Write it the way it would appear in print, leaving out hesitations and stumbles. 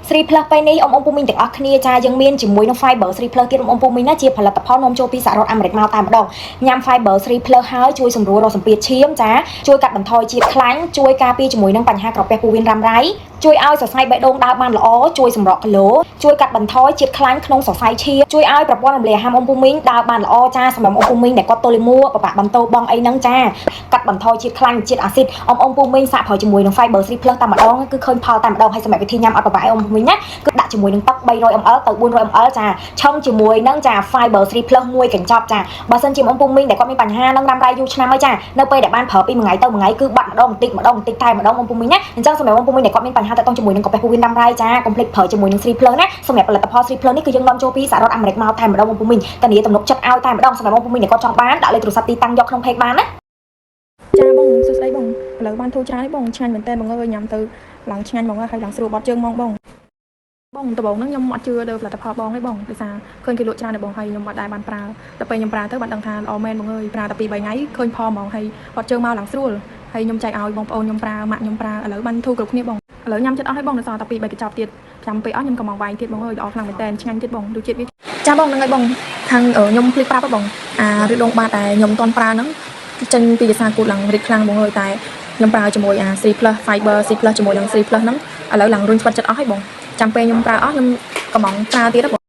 3 Plus ពេលនេះអ៊ំអ៊ំពូមីងទាំងអស់គ្នាចាយើងមានជាមួយនឹង Fiber 3 Plus ទៀតអ៊ំអ៊ំពូមីងណាជាផលិតផលនាំចូលពីសហរដ្ឋអាមេរិកមកតែម្ដងញ៉ាំ Fiber 3 Plus ហើយជួយសម្រួលរកសម្ពាធឈាមចាជួយកាត់បន្ថយជាតិខ្លាញ់ជួយការពារជាមួយនឹងបញ្ហាក្រពះពោះវៀនរ៉ាំរ៉ៃជួយឲ្យសរសៃបេះដូងដើរបានល្អជួយសម្រកគីឡូជួយកាត់បន្ថយជាតិខ្លាញ់ក្នុងសរសៃឈាមជួយឲ្យប្រព័ន្ធរំលាយអាហារអ៊ំពូមីងដើរបានល្អចាសម្រាប់អ៊ំពូមីងដែលគាត់ទល់លាមកពិបាកបន្ទោបងអីហ្នឹងចាកាត់បន្ថយជាតិខ្លាញ់ជាតិអាស៊ីតអ៊ំអ៊ំពូមីងសាកប្រើជាមួយនឹង Fiber 3 Plus តែម្ដងគឺឃើញផលតែម្ដងហើយសម្រាប់វិធីញ៉ាំអត់ពិបាកអ៊ំពូមីងណាគឺដាក់ជាមួយនឹងទឹក 300 ml ទៅ 400 ml ចាឆឹងជាមួយនឹងចា Fiber 3 Plus មួយកញ្ចប់ចាបើសិនជាអ៊ំពូមីងដែលគាត់មានបញ្ហានឹងរ៉ាំរ៉ៃយូរឆ្នាំហើយចានៅពេលដែលបានប្រើពីមួយថ្ងៃទៅមួយថ្ងៃគឺបាត់ម្ដងបន្តិចម្ដងបន្តិចតែម្ដងអ៊ំពូមីងណាអញ្ចឹងសម្រាប់អ៊ំពូមីងដែលគាត់មានបញ្ហាតាក់ទងជាមួយនឹងក្រពះពោះវៀនរ៉ាំរ៉ៃចាកុំភ្លេចប្រើជាមួយនឹង3 Plus ណាសម្រាប់ផលិតផល3 Plus នេះគឺយើងនាំចូលពីសហរដ្ឋអាមេរិកមកតែម្ដងអ៊ំពូមីងតានីទំនុកចិត្តឲ្យតែម្ដងសម្រាប់អ៊ំពូមីងដែលគាត់ចង់បានដាក់លេខទូរស័ព្ទទីតាំងយកក្នុង page បានណា។ ចាបងសួស្តីបងឥឡូវបានធូរច្រើនហើយបងឆ្ងាញ់មែនតើបងអើយញ៉ាំទៅឡើងឆ្ងាញ់ហ្មងហើយឡើងស្រួលបត់ជើងហ្មងបងបងដំបូងហ្នឹងខ្ញុំអត់ជឿលើផលិតផលបងទេបងដោយសារឃើញគេលក់ច្រើនតែបងហើយខ្ញុំអត់ដែលបានប្រើតែពេលខ្ញុំប្រើទៅបានដឹងថាល្អមែនបងអើយប្រើតែ2 3ថ្ងៃឃើញផលហ្មងហើយបត់ជើងមកឡើងស្រួលហើយខ្ញុំចែកឲ្យបងប្អូនខ្ញុំប្រើម៉ាក់ខ្ញុំប្រើឥឡូវបានធូរគ្រប់គ្នាបងឥឡូវញ៉ាំចិត្តអស់ហើយបងនៅសល់តែ2 3កញ្ចប់ទៀតចាំពេលអស់ខ្ញុំក៏មកវាយទៀតបងអើយល្អខ្លាំងមែនតើឆ្ងាញ់ទៀតបងដូចជាតិវាចាបងហ្នឹងហើយបងខាងខ្ញុំភ្លេចប្រាប់ហ៎បងអាឬដងបាតតែខ្ញុំមិនទាន់ប្រើហ្នឹង ចេញពីភាសាគូតឡើងរីកខ្លាំងបងអើយតែខ្ញុំប្រើជាមួយអា C+ Fiber C+ ជាមួយនឹង C+ ហ្នឹងឥឡូវឡើងរុញស្វិតចិត្តអស់ហើយបងចាំពេលខ្ញុំប្រើអស់ខ្ញុំកំងប្រើទៀតហ៎បង។